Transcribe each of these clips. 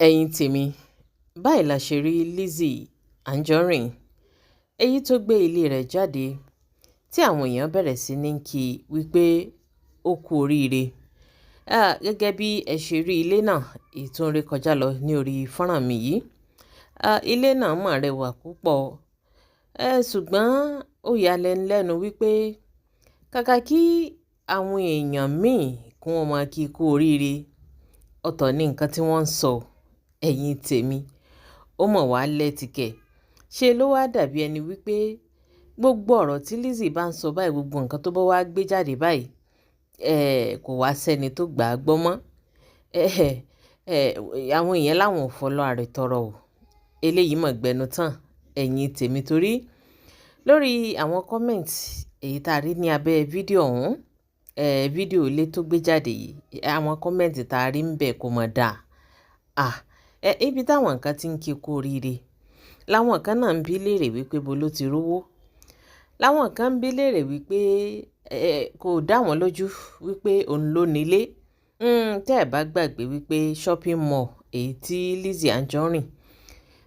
Ẹ̀yin tèmi, báyìí la ṣe rí Lizzy Anjorin, èyí tó gbé ilé rẹ̀ jáde, tí àwọn èèyàn bẹ̀rẹ̀ sí ní kí i wípé ó kú oríire. Gẹ́gẹ́ bí ẹ ṣe rí ilé náà, èyí tó ń ré kọjá lọ ní orí fọ́nrán mi yìí, ilé náà mà rẹwà púpọ̀. Ṣùgbọ́n ó yalẹ́nu lẹ́nu wípé kàkà kí àwọn èèyàn míì kí wọ́n máa kí i kú oríire, ọ̀tọ̀ ní nǹkan tí wọ́n ń sọ. Ẹ̀yin tèmi, ó mọ̀ wá lẹ́tìkẹ̀. Ṣe ló wá dàbí ẹni wípé gbogbo ọ̀rọ̀ tí Lizzy bá ń sọ báyìí, gbogbo nǹkan tó bá wá gbé jáde báyìí, kò wá sẹ́ni tó gbà á gbọ́ mọ́. Àwọn èèyàn láwọn ò fọlọ́ ààrẹ tọrọ o. Eléyìí mọ̀ gbẹnu tán, ẹ̀yin tèmi, torí lórí àwọn comment èyí tá a rí ní abẹ́ fídíò ọ̀hún, fídíò ilé tó gbé jáde yìí, àwọn comment tá a rí ń bẹ̀ kò mọ̀ dáa. Ibi táwọn nǹkan ti ń kí kú oríire, láwọn kan náà ń bi léèrè wípé bo ló ti rówó. Láwọn kan ń bi léèrè wípé kò dá wọn lójú wípé òun ló nílé. Tẹ́ ẹ̀ bá gbàgbé wípé shopping mall èyí tí Lizzy Anjorin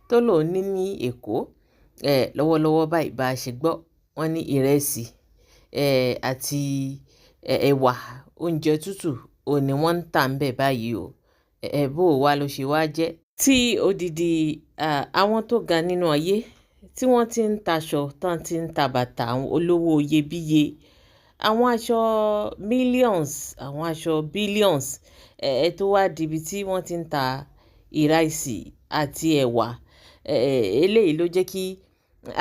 tó lòun ní Èkó, lọ́wọ́lọ́wọ́ báyìí bá a ṣe gbọ́, wọ́n ní ìrẹsì àti ẹ̀wà, oúnjẹ tútù òun ni wọ́n ń tà ń bẹ̀ báyìí o. Bó wá ló ṣe wá jẹ́ tí odidi àwọn tó ga nínú ayé tí wọ́n ti ń taṣọ tán, ti ń ta bàtà olówó iyebíye, àwọn aṣọ millions, àwọn aṣọ billions, tó wá di ibi tí wọ́n ti ń ta ìrẹsì àti ẹ̀wà. Eléyìí ló jẹ́ kí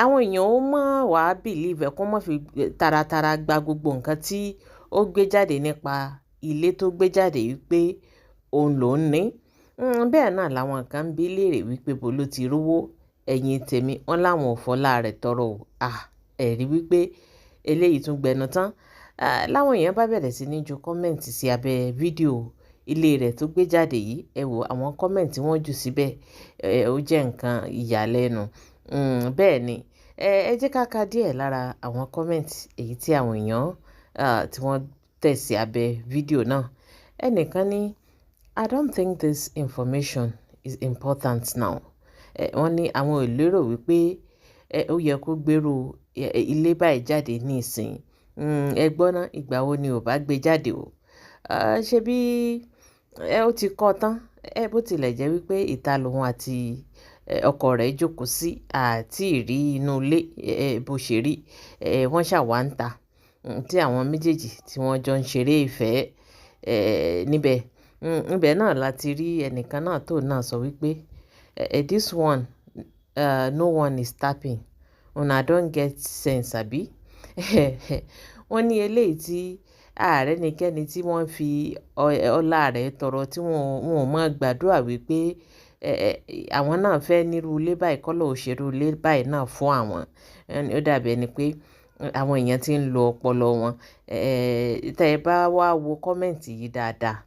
àwọn èèyàn ó mọ̀ wá believe ẹ̀, kó má fi taratara gba gbogbo nǹkan tí ó gbé jáde nípa ilé tó gbé jáde wípé òun ló ń ní. Bẹ́ẹ̀ náà làwọn kan ń bi léèrè wípé bo ló ti rówó. Ẹ̀yin tèmi, wọ́n láwọn ò fọlá rẹ̀ tọrọ o. Ẹ rí wípé eléyìí tún gbẹnu tán. Láwọn èèyàn bá bẹ̀rẹ̀ sí ní ju comment sí abẹ́ fídíò ilé rẹ̀ tó gbé jáde yìí. Ẹ wò àwọn comment tí wọ́n jù síbẹ̀, ó jẹ́ nǹkan ìyàlẹ́nu. Bẹ́ẹ̀ ni, ẹ jẹ́ ká ka díẹ̀ lára àwọn comment èyí tí àwọn èèyàn, tí wọ́n tẹ̀ sí abẹ́ fídíò náà. Ẹnìkan ní, "I don't think this information is important now." Wọ́n ní àwọn ò lérò wípé ó yẹ kó gbérú ilé báyìí jáde ní ìsìn. Ẹ gbọ́ ná, ìgbà wo ni ò bá gbé jáde o? Ṣé bí ó ti kọ́ tán? Bó tilẹ̀ jẹ́ wípé ìta lòun àti ọkọ rẹ̀ jókòó sí, àti rí inú ilé, bó ṣe rí. Wọ́n ṣà wá ń ta, tí àwọn méjèèjì tí wọ́n jọ ń ṣeré ìfẹ́, níbẹ̀. Ibẹ̀ náà la ti rí ẹnìkan náà tó náà sọ wípé, "This one, no one is tapping. Una don get sense, àbí?" Wọ́n ní eléyìí tí ààrẹ nìkẹ́ni tí wọ́n fi ọlá rẹ̀ tọrọ, tí wọ́n ò mọ̀ gbàdúrà wípé àwọn náà fẹ́ nírú ilé báyìí, kọ́ ló ṣe irú ilé báyìí náà fún àwọn. Ó dàbí ẹni pé àwọn èèyàn tí ń lo ọpọlọ wọn. Tẹ́ ẹ bá wá wo comment yìí dáadáa,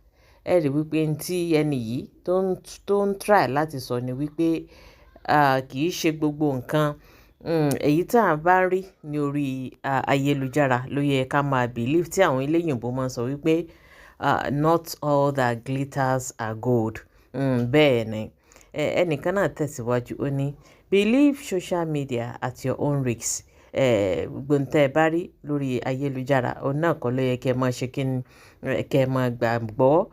ẹ rí wípé ohun tí ẹni yìí tó ń try láti sọ ni wípé, kì í ṣe gbogbo nǹkan, èyí tí à ń bá rí ní orí ayélujára ló yẹ ká máa believe, tí àwọn eléyìnbo máa ń sọ wípé, "Not all that glitters are gold." Bẹ́ẹ̀ ni. Ẹnìkan náà tẹ̀síwájú, ó ní, "Believe social media at your own risk." Gbogbo ohun tí ẹ bá rí lórí ayélujára, òun náà kọ́ ló yẹ kí ẹ máa ṣe kí ẹ máa gbàgbọ́.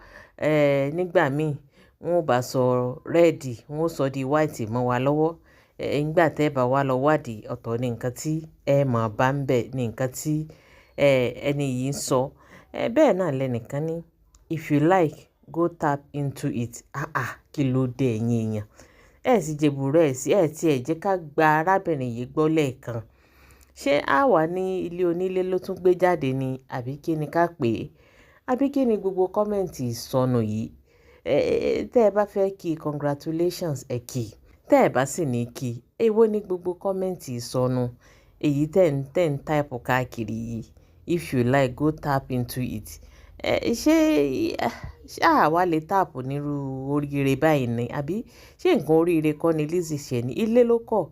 Nígbà míì wọ́n ó bá sọ red, wọ́n ó sọ di white mọ́ wa lọ́wọ́. Nígbà tí ẹ bá wá lọ wádìí, ọ̀tọ̀ ní nǹkan tí ẹ mọ̀ bá ń bẹ̀ ní nǹkan tí, ẹni yìí ń sọ. Bẹ́ẹ̀ náà lẹ́nìkan ní, "If you like, go tap into it." Ah ah, kí ló dé, ẹ̀yin èèyàn? Ẹ sì jẹ̀bùrẹ́ ẹ sí, ẹ tí ẹ jẹ́ ká gba arábìnrin yìí gbọ́ lẹ́ẹ̀kan. Ṣé a wà ní ilé onílé ló tún gbé jáde ni, àbí kí ni ká pè é? Àbí kí ni gbogbo comment ìsọnù yìí? Tẹ́ ẹ bá fẹ́ kí, congratulations, ẹ kí. Tẹ́ ẹ bá sì ní kí, èwo ní gbogbo comment ìsọnù èyí tẹ́ ń type káàkiri yìí? "If you like, go tap into it." Ṣé àwa lè tap nírú oríire báyìí ni? Àbí ṣé nǹkan oríire kọ́ ni Lizzy ṣe ni? Ilé ló kọ́,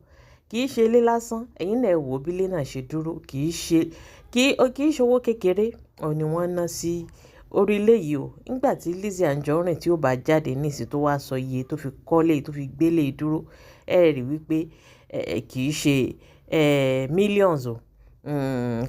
kì í ṣe ilé lásán. Ẹ̀yin náà ẹ wò bí ilé náà ṣe dúró. Kì í ṣe owó kékeré òun ni wọ́n ná sí. Orí ilé yìí o, nígbà tí Lizzy Anjorin tí ó bá jáde nísìí tó wá sọ iye tó fi kọ́lé, tó fi gbélé dúró, ẹ rí wípé kì í ṣe millions o.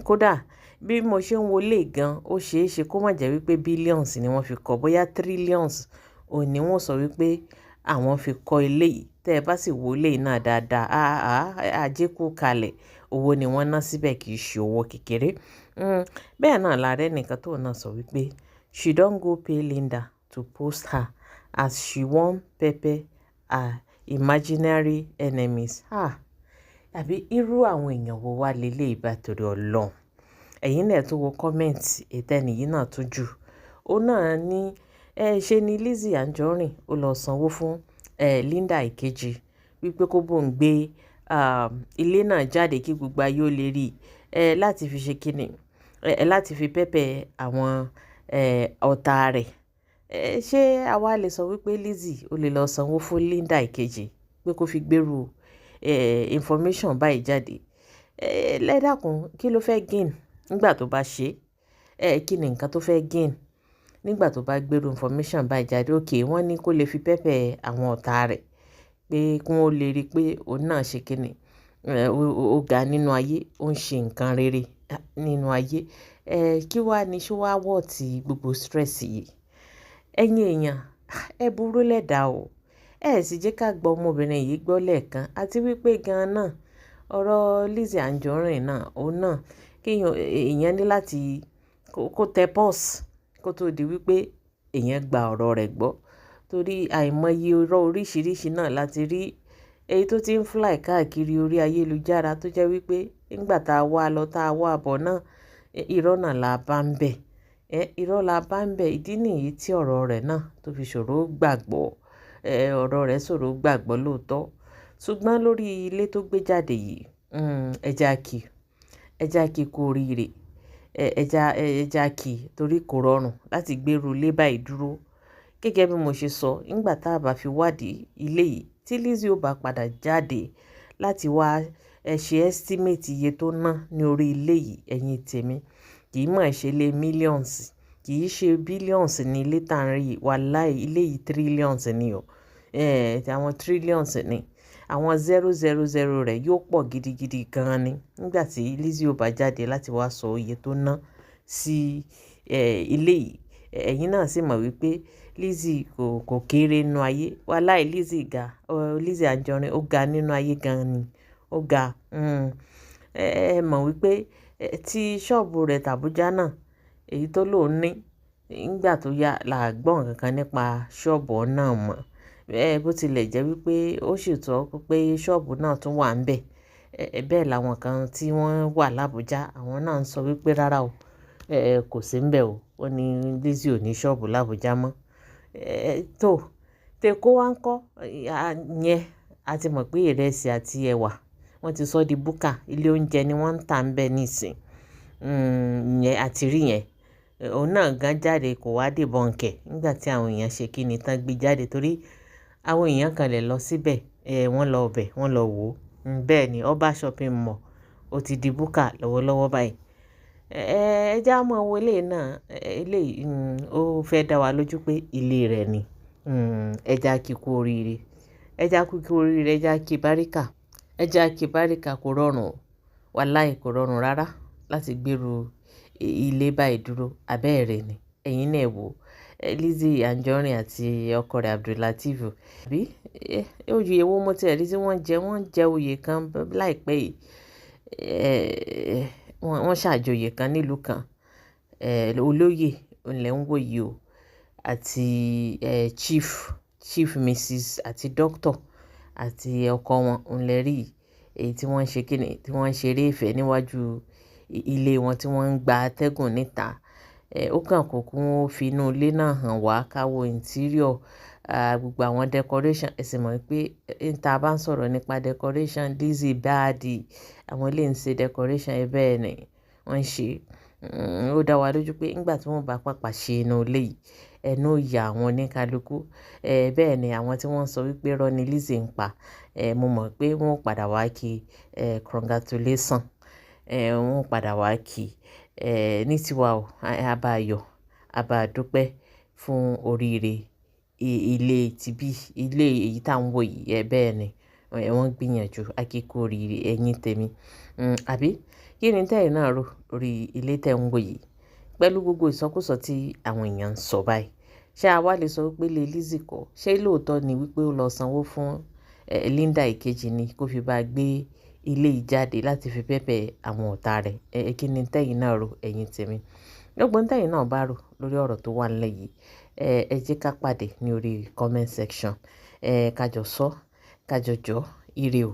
Kódà bí mo ṣe ń wọlé gan, ó ṣe é ṣe kó má jẹ́ wípé billions ni wọ́n fi kọ́, bóyá trillions òun ní wọ́n sọ wípé àwọn fi kọ́ ilé yìí. Tẹ́ ẹ bá sì wo ilé náà dáadáa, ajé kú kalẹ̀, owó ni wọ́n ná síbẹ̀, kì í ṣe owó kékeré. Bẹ́ẹ̀ náà la rí ẹnìkan tó náà sọ wípé she don go pay Linda to post her as she wan pepper her imaginary enemies. Ah, àbí irú àwọn èèyàn wo wá léleyìí bá torí Ọlọ́run? Ẹ̀yin náà tó wo comment ètò ẹni yìí náà tún jù. Ó náà ní, ẹ ṣe ni Lizzy Anjorin ó lọ sanwó fún Linda Ìkejì wípé kó bóun gbé ilé náà jáde kí gbogbo ayé ó lè rí, láti fi ṣe kíni, láti fi pepper àwọn ọ̀tá rẹ̀. Ṣé àwa lè sọ wípé Lizzy ó lè lọ sanwó fún Linda Ìkejì pé kó fi gbérù information báyìí jáde? Ẹ dákun, kí ló fẹ́ gain nígbà tó bá ṣe? Kí ni nǹkan tó fẹ́ gain nígbà tó bá gbérù information báyìí jáde? Okay, wọ́n ní kó lè fi pepper àwọn ọ̀tá rẹ̀ pé kí wọ́n lè rí pé òun náà ṣe kíni, ó ga nínú ayé, ó ń ṣe nǹkan rere nínú ayé. Kí wá ní ṣé wá worth gbogbo stress yìí? Ẹ̀yin èèyàn, ẹ burú lẹ́dà o. Ẹ sì jẹ́ ká gbọ́ ọmọbìnrin yìí gbọ́ lẹ́ẹ̀kan. Àti wípé gan náà, ọ̀rọ̀ Lizzy Anjorin náà, òun náà kí èèyàn ní láti kó tẹ pause kó tó di wípé èèyàn gba ọ̀rọ̀ rẹ̀ gbọ́. Torí àìmọye irọ́ oríṣìíríṣìí náà láti rí èyí tó ti ń fly káàkiri orí ayélujára tó jẹ́ wípé nígbà tá a wá lọ tá a wá bọ̀ náà, irọ́ náà la bá ń bẹ̀. Irọ́ la bá ń bẹ̀. Ìdí nìyí tí ọ̀rọ̀ rẹ̀ náà tó fi ṣòro gbàgbọ́. Ọ̀rọ̀ rẹ̀ ṣòro gbàgbọ́ lóòótọ́. Ṣùgbọ́n lórí ilé tó gbé jáde yìí, ẹ jẹ́ á kí kú oríire. Ẹ jẹ́ á kí torí kò rọrùn láti gbérù ilé báyìí dúró. Gẹ́gẹ́ bí mo ṣe sọ, nígbà tá a bá fi wádìí ilé yìí tí Lizzy ó bá padà jáde láti wá ṣe estimate iye tó ná ní orí ilé yìí, ẹ̀yin tèmi, kì í mọ̀ ṣe lé millions, kì í ṣe billions ní ilé tá ń rí yìí. Wàláì ilé yìí trillions ni o. Àwọn trillions ni. Àwọn zero zero zero rẹ̀ yóò pọ̀ gidigidi gan ni nígbà tí Lizzy ó bá jáde láti wá sọ iye tó ná sí ilé yìí. Ẹ̀yin náà sì mọ̀ wípé Lizzy kò kéré nínú ayé. Wàláì Lizzy ga, Lizzy Anjorin ó ga nínú ayé gan ni. Ó ga. Ẹ mọ̀ wípé tí ṣọ́ọ̀bù rẹ̀ tàbújá náà, èyí tó lóun ní nígbà tó yá là gbọ́ nǹkan kan nípa ṣọ́ọ̀bù náà mọ̀. Bó tilẹ̀ jẹ́ wípé ó sì tọ́ pé ṣọ́ọ̀bù náà tún wà níbẹ̀. Bẹ́ẹ̀ làwọn kan tí wọ́n wà lábújá, àwọn náà ń sọ wípé rárá o, kò sí níbẹ̀ o. Wọ́n ní Lizzy ò ní ṣọ́ọ̀bù lábújá mọ́. Tó, tèkó wá ń kọ́, yẹn a ti mọ̀ pé ìrẹsì àti ẹ̀wà wọ́n ti sọ di búkà, ilé oúnjẹ ni wọ́n ń tà níbẹ̀ nísìnyí. Ìyẹn a ti rí yẹn. Òun náà gan jáde kò wá debunk ẹ̀ nígbà tí àwọn èèyàn ṣe kíni tán gbé jáde torí àwọn èèyàn kan lè lọ síbẹ̀, wọ́n lọ bẹ̀, wọ́n lọ wò ó. Bẹ́ẹ̀ ni Ọba Shopping Mall ó ti di búkà lọ́wọ́lọ́wọ́ báyìí. Ẹ jẹ́ á mọ wo eléyìí náà, eléyìí, ó fẹ́ dá wa lójú pé ilé rẹ̀ ni. Ẹ jẹ́ á kí kú oríire. Ẹ jẹ́ á kí kú oríire, ẹ jẹ́ á kí báríkà. Ẹ jẹ́ á kí báríkà, kò rọrùn o. Wàláì kò rọrùn rárá láti gbérù ilé báyìí dúró. Àbẹ́ẹ̀rẹ̀ ni. Ẹ̀yin náà ẹ wò. Lizzy Anjorin àti ọkọ rẹ̀ Abdulateef. Àbí? Oyè wo mo ti rí tí wọ́n jẹ? Wọ́n jẹ oyè kan láìpẹ́ yìí. Wọ́n ṣàjòyè kan nílùú kan. Olóyè òun lẹ̀ ń wò yìí o. Àti Chief, Chief Mrs àti Doctor àti ọkọ wọn òun lẹ̀ rí yìí. Èyí tí wọ́n ń ṣe kíni, tí wọ́n ń ṣe eré ìfẹ́ níwájú ilé wọn tí wọ́n ń gba atẹ́gùn níta. Ó kàn kù kí wọ́n fi inú ilé náà hàn wá ká wo interior, gbogbo àwọn decoration. Ẹ sì mọ̀ pé tí a bá ń sọ̀rọ̀ nípa decoration, Lizzy bad, àwọn ilé ń ṣe decoration, bẹ́ẹ̀ ni wọ́n ń ṣe. Ó dá wa lójú pé nígbà tí wọ́n bá pàpà ṣe inú ilé yìí, ẹnu ó ya àwọn oníkálukú. Bẹ́ẹ̀ ni àwọn tí wọ́n ń sọ wípé irọ́ ni Lizzy ń pa. Mo mọ̀ pé wọ́n ó padà wá kí, congratulation. Wọ́n ó padà wá kí. Ní tiwa o, a bá yọ̀, A bá dúpẹ́ fún oríire ilé tibí, ilé èyí tá ń wò yìí. Ẹ bẹ́ẹ̀ ni, wọ́n gbìyànjú. A kí kú oríire, ẹ̀yin tèmi. Àbí kí ni tẹ́yin náà rò lórí ilé tẹ́ ń wò yìí pẹ̀lú gbogbo ìsọkúsọ tí àwọn èèyàn ń sọ báyìí? Ṣé a wá lè sọ wípé ilé Lizzy kọ́? Ṣé lóòótọ́ ni wípé ó lọ sanwó fún Linda Ìkejì ni kó fi bá gbé ilé yìí jáde láti fi pẹ́pẹ́ àwọn ọ̀tá rẹ̀? Kí ni tẹ́yin náà rò, ẹ̀yin tèmi? Gbogbo ohun tẹ́yin náà bá rò lórí ọ̀rọ̀ tó wà nílẹ̀ yìí, ẹ jẹ́ ká pàdé ní orí comment section. Ká jọ sọ, ká jọ jọ́, ire o.